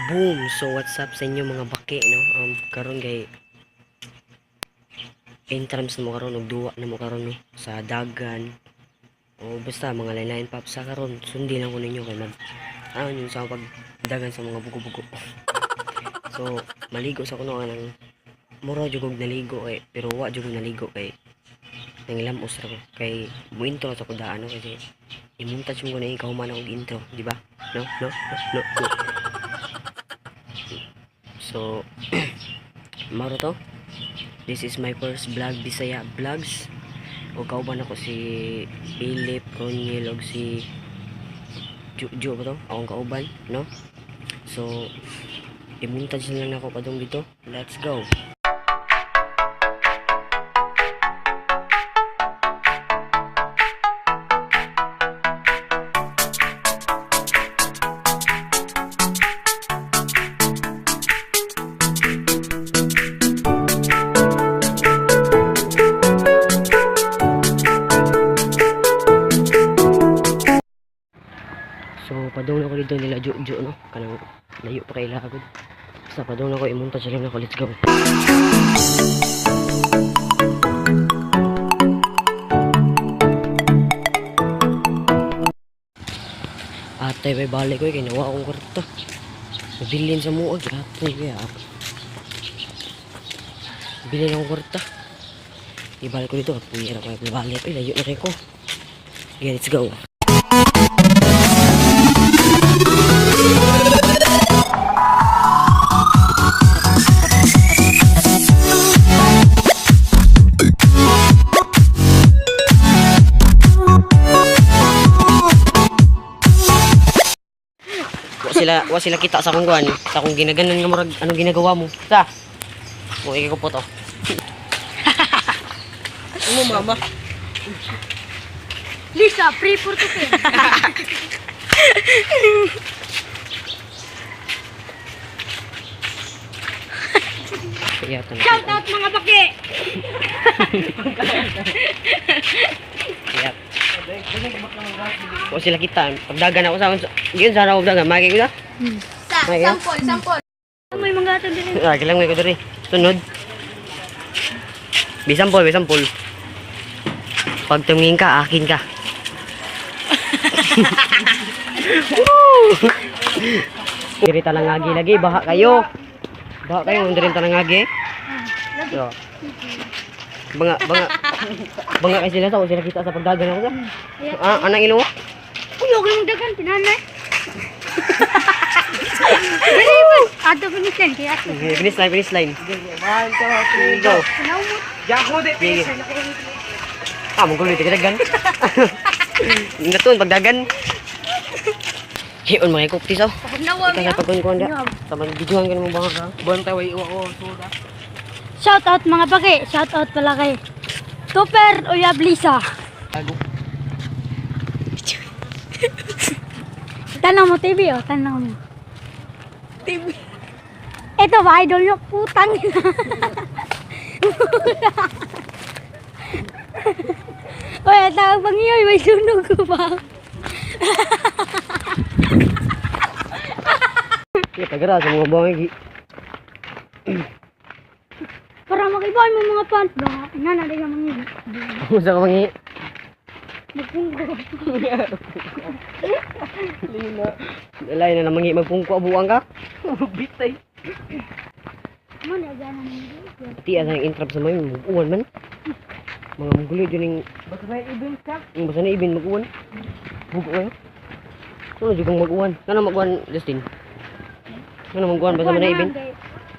Boom! So what's up sa inyo, mga baki, no? Karon kay entrance na mo karon og duwa na mo karon, no, sa dagan. O basta mga lain-lain pa sa karon, sundi lang ko ninyo kay mag ano yun sa pagdagan sa mga bugo-bugo. So maligo sa kuno nang mura jud og naligo kay, pero wa jud og naligo kay nangilamos ra ko kay mo intro sa ko daan, no, kasi i-montage mo ko na ikaw man og intro, di ba? No, no, no, no, no. So, maro to. This is my first vlog, Bisaya Vlogs. O kauban ako si Philip, Roniel, og si Ju, ba to? Akong kauban, no? So, i-montage na lang ako padung dito. Let's go! So, padung ako dito nila Ju, Ju, no? Kanang layo pa kay lagod. Basta padung ako, i-montage lang ako. Let's go! Atay, may balik ko eh, kay nawa akong kwarta. Nabilin sa muag, atay, kaya. Bilin akong kwarta. Ibalik ko dito, kapuya na ko, ibalik. Ay, layo na kayo ko. Okay, let's go. Wa sila kita sa akong kuan, sa akong ginaganan nga murag anong ginagawa mo. Sa. Mo ko po to. Ano, mama? Lisa, free for to pay. Kaya tan. Shout out, mga baki! Kaya. Wa sila kita. Pagdagan ako sa akong yun sana ako dagan, magi ko na. Sa, May ka? sample, sample. May mga atong din. Ah, kailangan ko diri. Sunod. Bisampol, bisampol. Pag tumingin ka, akin ka. Woo! Diri talangagi lagi, baha kayo. Baha kayo, diri talangagi. So. Banga, banga. Banga kay sila sa sila kita sa pagdagan ako sa. Ah, anang ilo mo? Uy, okay mong dagan, pinanay. Dali mo! Ato finish line, kaya ato. Okay, finish line, finish line. One, two, three, Go. Sinaw mo. Jako de Sige. Ah, mong gulo dagan. Natun pagdagan. Hion mga ikuktis oh. Nawa Ikaw sa pagkuhan da. Sa mga videohan ka naman banga ka. Buwan tayo, iwa ko. Suda. Shout out, mga baki. Shout out pala kay Tupper Uyab Lisa. Tago. Tanaw mo TV oh, tanaw mo. TV. Ito ba idol nyo? Putang ina. Uy, ang tawag pang iyo, may sunog ko ba? Ya, tagara sa mga bangag. Para makibay mo mga pants ba? Ina na rin ang mga Usa ka mangi. Magpunggo. Lina. Alay na namangi magpungko abuang ka. Bitay. Mo na dyan ang mga. Pati asa ang intrap sa mga mag-uwan man. Mga munggulo dyan yung Basta may event ka. yung basta na ibin mag-uwan. Bugo kayo. Ano jud kang mag-uwan? Ano mag-uwan, Justin? Ano mag-uwan basta man na ibin?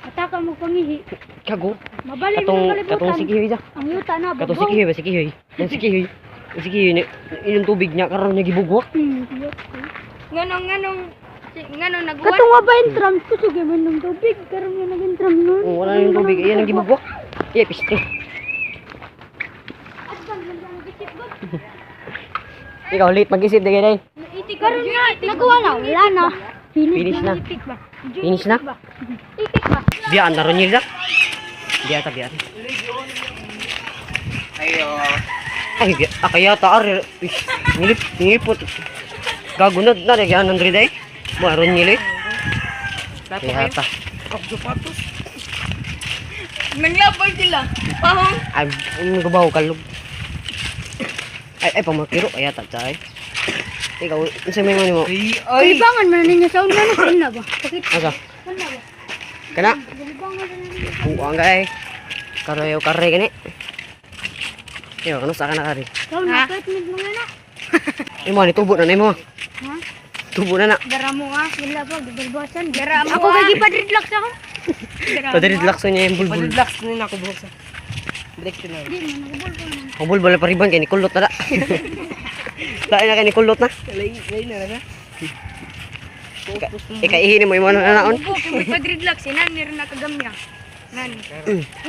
Ataka mo pangihi. Kago. Mabalik Katong mo katong kalibutan. sikihoy sa. Ang yuta na Katong sikihoy ba sikihoy? Ang sikihoy. Ang sikihoy ni inom tubig niya karon niya gibugwak. Nganong nganong nganong naguwan? Katong wa ba yung tram ko sige man ng tubig karon nga naging tram nun. Oh, wala na yung tubig. Iyan ang gibugwak. Iya, piste. Ikaw late mag-isip di kay. Karon nga nagawa na wala na. Finish na. Itik ba? Finish na. Itik ba? Biya na ron nila. Biya ta biya. Ayo. Ay, biya. Ah, kaya ta ar. Ih, Ngilip, ngilipot. Gago na na lagi anan diri day. Ba ron nila. Dato Kaya kayo. ta. Sapatos. Nanglabay sila. Pahong. Ay, ang gabaw kalog. Ay, ay, pamakiro. Ay, ata, chay. Ikaw, unsa may man mo? Ay, ay. Kalibangan man na ninyo sa una na. Una ba? Pakit. Asa? Una ba? Kana? Kalibangan na ninyo. Buang ka eh. Karayo kare gani. Iyo, kano sa kana kare? Ikaw na, kahit may mga na. Imo ni tubo na nimo. Ha? Tubo na na. Dara mo ah. Wala pa, gibalbasan. Dara mo Ako ah. kay gipadredlocks ako. Dara mo. Padredlocks niya yung bulbul. Padredlocks na ako buhok sa. Break na. Di man nagubulbul man. Ang bulbul pa riban kay ni kulot na da. Lain na kay ni kulot na. Lay, lay na na. Ikaihin mo imo na naon. Bubo kay may padredlocks eh. Nani rin nakagamya. Nani.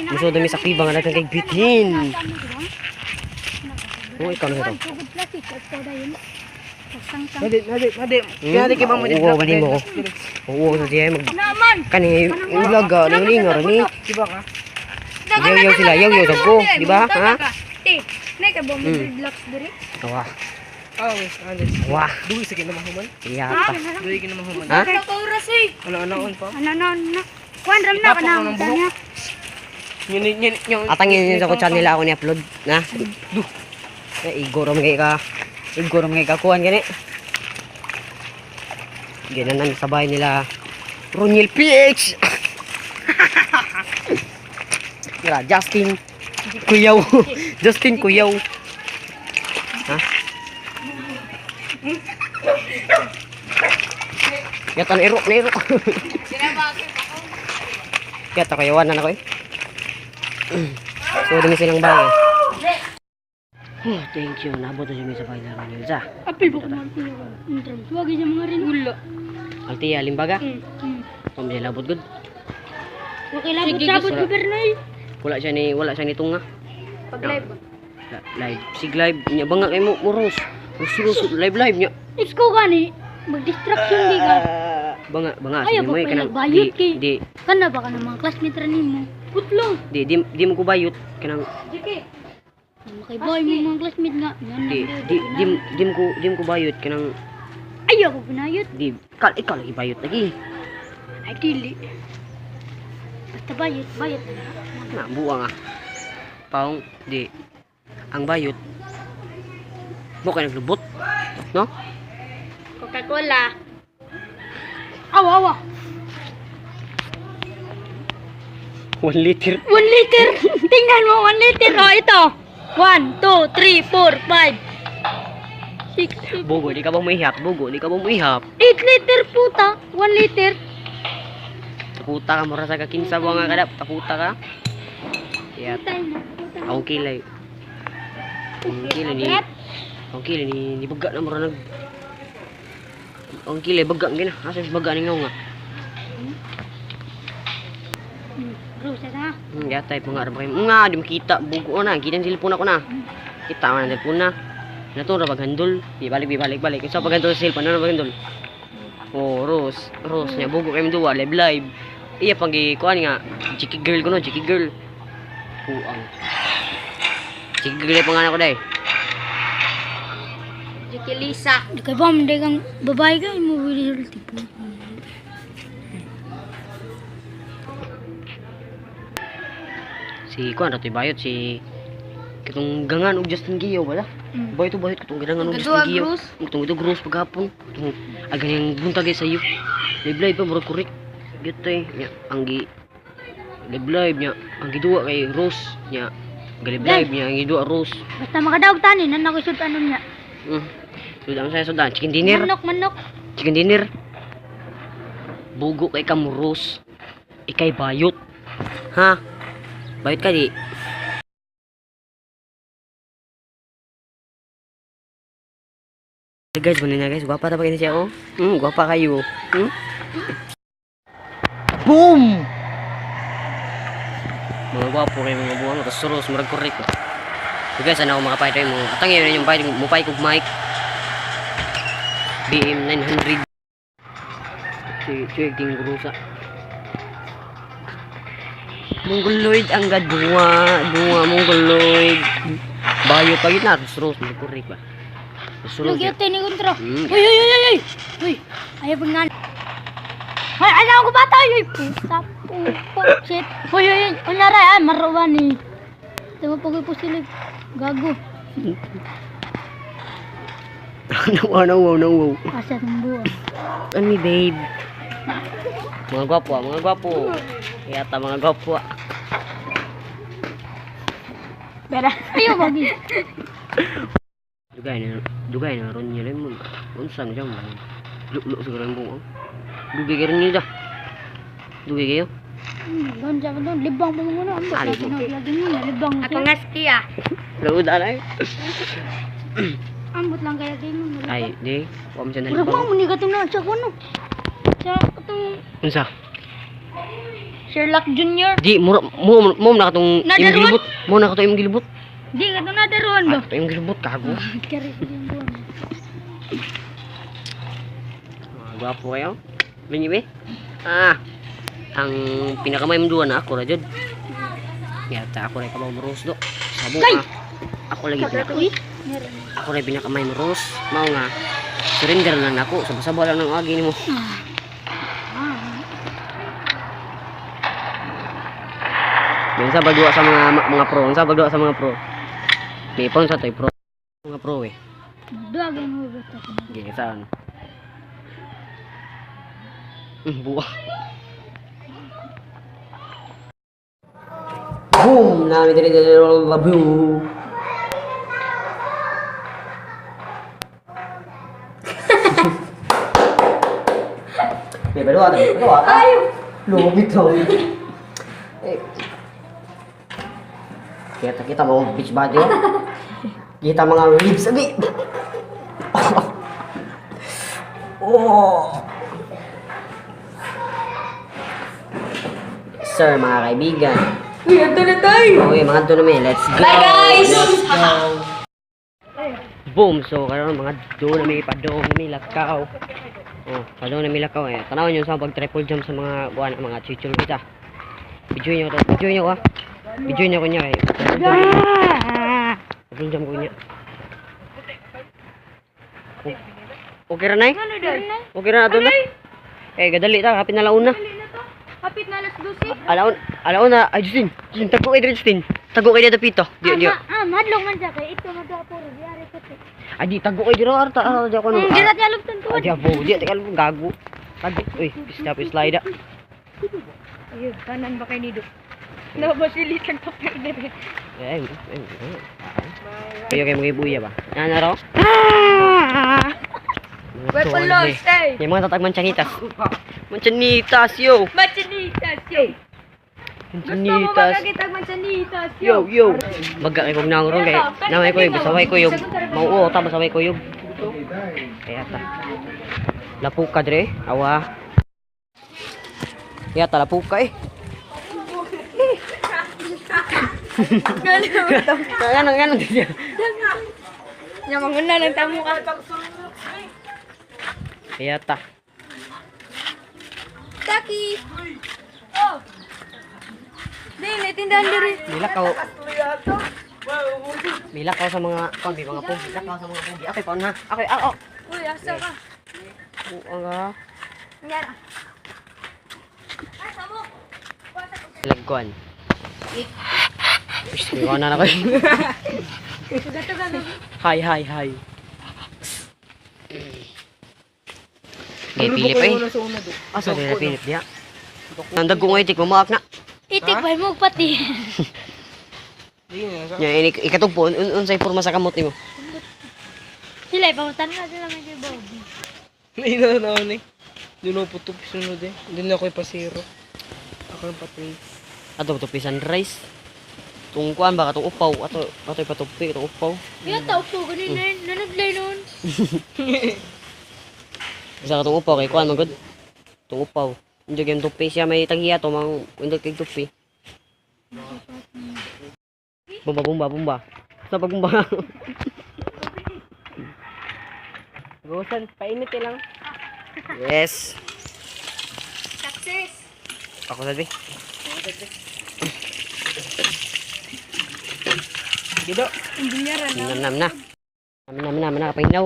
Muso dami sa kiba nga daghang kay bitin. Oh, ikaw na ito. Sugod plastic at soda yun. Tang-tang. Nadi, nadi, nadi. Kaya di kay ba mo Oo, bali mo ko. Oo, sa diya mag Naman. kani vlog ah, ni nga ni. Kiba ka? Yaw-yaw sila, yaw-yaw sa ko, di ba? Ha? Te, nay ka ba mo dreadlocks diri? Wah, Ah, wes, andes. wah, Duwi sa kinamahuman. iya pa. Duwi kinamahuman. Ha? Ka oras eh. Ano ano on pa? Ano na, ano na. Kuan ram na ka na. Ipapako ng buhok. Tanya. Yun yun yun. Atangin yun sa ko channel ako ni upload na. Du. Na igor ram kay ka. Igor ram kay ka kuan gani. Ginanan sa bahay nila Roniel PH. Gra Justin Kuyaw. Justin Kuyaw. Ha? Yata na iro, na iro. Yata kayawan na ako eh. So, dumi silang bahay. Eh. Oh, thank you. Nabot na siya sa bahay na Ronil. Sa, Apil ba ko man kuya ko? Intro. Wag sa mga rin. Wala. Altia, Limbaga. Mm. Pamilya labot good. Okay labot sabot gobernador. Wala siya ni tunga. Pag live ba? Live. Sig live. Nya banga kay mo, muros. Rus, rus, live live nya. It's ko gani mag-distraction di ka. Banga, banga. Ayaw Sabi mo ba eh, kanang, pala bayot di, kay- di, Kana ba ka ng mga classmate ra nimo? Putlong. di, di, di mo ko bayot. Kanang, Jiki. Makibay mo mga classmate nga. Yan di, di, di, di mo ko, di mo ko bayot. Kanang, Ayaw ko pinayot. di, kal, ikaw lagi bayot lagi. Ay dili. Basta bayot, bayot. Na, buang ah. Paong, di, ang bayot. Mo kay naglubot. No? Coca-Cola. Awa awa. 1 liter. 1 liter. Tingnan mo, 1 liter. Oh, ito. 1, 2, 3, 4, 5, 6, 7, Bugo, di ka ba muihap? Bugo, di ka ba muihap? 8 liter puta. 1 liter. Takuta ka, mura sa ka kinsa buwa nga kadap. Takuta ka. Kaya, Putay na. Puta na. ang kilay. Ang kilay ni, ang kilay ni, ni baga na mura nag, ang kilay baga ang gina. Asa yung baga ni nga. Bro, sa na. Yata yung mga arba kayo. Nga, di makita. Bugo na. Kita ang cellphone ako na. Kita man ang cellphone na. Nato ra paghandol. Di balik, di balik, balik. Sa paghandol sa cellphone, ano na paghandol? Oh, Rose, Rose nya bugo kay duwa live live. Iya pang gikuan nga Jiki girl ko no, Jiki girl. Kuang. Jiki girl yung pangalan ko dai. Jiki Lisa. Di kay bam, di kang babae ka, mo wili tipo. Si kuan ra to'y bayot si katong gangan og Justin Gio wala. Bayot bayot katong gangan og Justin Gaduha, Gio. Bruce. Katong ito gross paghapon. Katong agan yung buntag sa iyo. Live live pa murag kurik. Gyud nya ang gi live live nya ang giduwa kay Rose nya live live nya ang giduwa Rose. Basta makadaog tani, nan ako sud ano niya. Sudan saya sudan chicken dinner. Manok, manok. Chicken dinner. Bugo kay ka mo Rose. Ikay bayot. Ha? Bayot ka di. Hey guys, kunin na guys. Gwapa ta pa kini siya oh. Gwapa kayo. Boom! Mga gwapo kayo mga buwang rus murag korek. So guys, ano ako makapay tayo mo. Atang yun yung pay mo pay kog mic. BM 900. Chuy chuy ting grusa. Mongoloid ang gadwa, duwa mongoloid. Bayo pa yun na, rus rus murag korek ba. Rus rus. Lugi ni kontra. Hmm. Uy, uy, uy, uy, uy. Uy, ayaw pa nga. Ay, ayaw ko bata! Ay, puta, puta, shit. Uy, uy, uy, unyari, ay, maruan eh. Di mo pag ipusilip. Gago. Nawa, nawa, nawa. Asa ng buwan. Ano mi, babe? Mga gwapo, ah, mga gwapo. Yata mga gwapo. Ah. Bera. Ayaw, bagi. Dugay na ron niya mo. Unsa na siya mo. Luk-luk siguro ang buong. Dugay kayo niya da. Dugay kayo. Doon siya, doon. Libang pa mo na. Ang Ano? bata, lagi niya. Libang. Ako nga ski ah. Laud na eh. Ambot lang kaya ganyan. Ay, di. Wa man siya Murag nalibang. mo ni katong na siya kuno. Siya katong Unsa? Sherlock Jr. Di mura mo mo na katong imong Nadaruan? gilibot. Mo na katong imong gilibot. Di katong nadaruan ba? Ay, katong imong gilibot kago. Kari yung buwan. Mga gwapo kayo. Binyi be? Ah. Ang pinakamay mong duwa na ako ra jud. Yata ako ra kabaw moros do. Sabo Kay! ka. Ako lagi pinaka Uy, ako ra pinakamay moros. Mao nga surrender lang nako. Sabo-sabo lang ng agi nimo. Minsan pagduwa sa mga mga pro, unsa pagduwa sa mga pro. May ipon sa toy pro. Mga pro eh. Duwa ganun mo basta. Gini saan? Buwa. Boom! Nami diri diri boom. May baluwa, may baluwa. Ay! Lubit lang. Eh. Kita kita mga beach body. Oh. Kita mga ribs. Abi! Oh! Sir, mga kaibigan. Uy, ito na tayo. Okay, mga doon namin. Let's go! Bye, guys! Let's go! Boom! So, karon mga doon na may padong na may lakaw. Oh, padong na may lakaw eh. Tanawin nyo sa pag triple jump sa mga buwan, mga chichul kita. Video nyo to. Video nyo ko. Video nyo ko niya eh. Triple jump ko niya. Okay ra nay? Okay ra ato na? Eh, gadali ta, kapit na launa. Kapit na alas 12. Alaon, alaon na. Ay, Justin. Justin, tago kay Justin. Tago kay dito pito. Di, di. Ah, madlong man siya kay ito madapuro diari ko. Ay, di, tago kay dito. Arta, arta, di ako no. Di ra alog tantuan. Ay, di, abo. Di, teka lang, gago. Tago. Uy, stop, slide. Ah. Ayun, tanan ba kay Nido? Nabasilit ang topper dire. Ay, ay, ay. Kayo kayo mga ibuya ba? Ano raw? Weapon lost, eh. Yung mga tatag manchanitas. Manchanitas, yo! Manchanitas, yo. Gusto mo Manchanitas. makakita ang manchanitas, Yo, yo. Baga kay kog nangron kay namay ko basaway ko yung mauo ta basaway ko yung. Kaya ta. Lapuk ka dre, awa. Kaya ta lapuk ka eh. Ano ano ano. Nya manguna lang tamo ka. Kaya ta. Taki. Oh. Di, may tindahan diri. Milakaw. Milakaw sa mga kombi, mga pogi. Lakaw sa mga pogi. Okay, paon ha. Okay, ah, oh. Uy, asa ka? Oo nga. Yan. Lagkuan. Uy, na na ko. Hi, hi, hi. Kay Philip eh. Asa rin na Philip diya? Nandag ko nga itik, mamaak na. Itik ba mo pati. Nya ini ikatugpo un unsay porma sa kamot nimo. Sila ipamutan na sila may kay Bobby. Nainanaon eh. Doon ako putok sunod eh. Doon ako ipasiro. Ako yung patay. Ato tupi sunrise. Tung kuan ba katong upaw ato ato ipatupi katong upaw. Kaya tao po ganin na nanadlay noon. Isa katong upaw kay kuan man gud. Tung upaw. Hindi kay tupi siya may taghiya to mang hindi kay tupi. Bumba bumba bumba. Sa pagbumba. Gosan, painit eh lang. Yes. Success. Ako sabi. Gido. Nam nam na. Nam nam nam na kapinaw.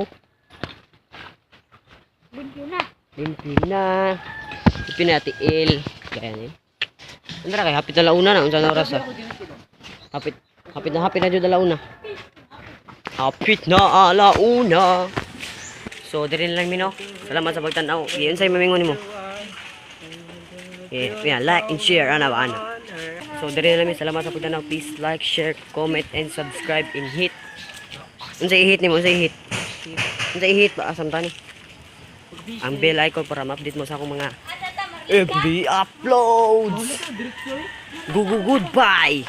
Bunyo na. Limpyo na. Pinatiil. Kaya ni. Andra kay hapit na launa na unsa na oras ah. Hapit hapit na hapit na jud alauna. Hapit na alauna. So diri na lang mino. Salamat sa pagtan-aw. Giunsay mamingon nimo? Yeah, yeah, like and share ana ba ana. So diri na lang mi. Salamat sa pagtan-aw. Please like, share, comment and subscribe and hit. Unsay i-hit nimo? Unsay i-hit? Unsay i-hit ba asam tani? Ang bell icon para ma-update mo sa akong mga every uploads. Go go goodbye.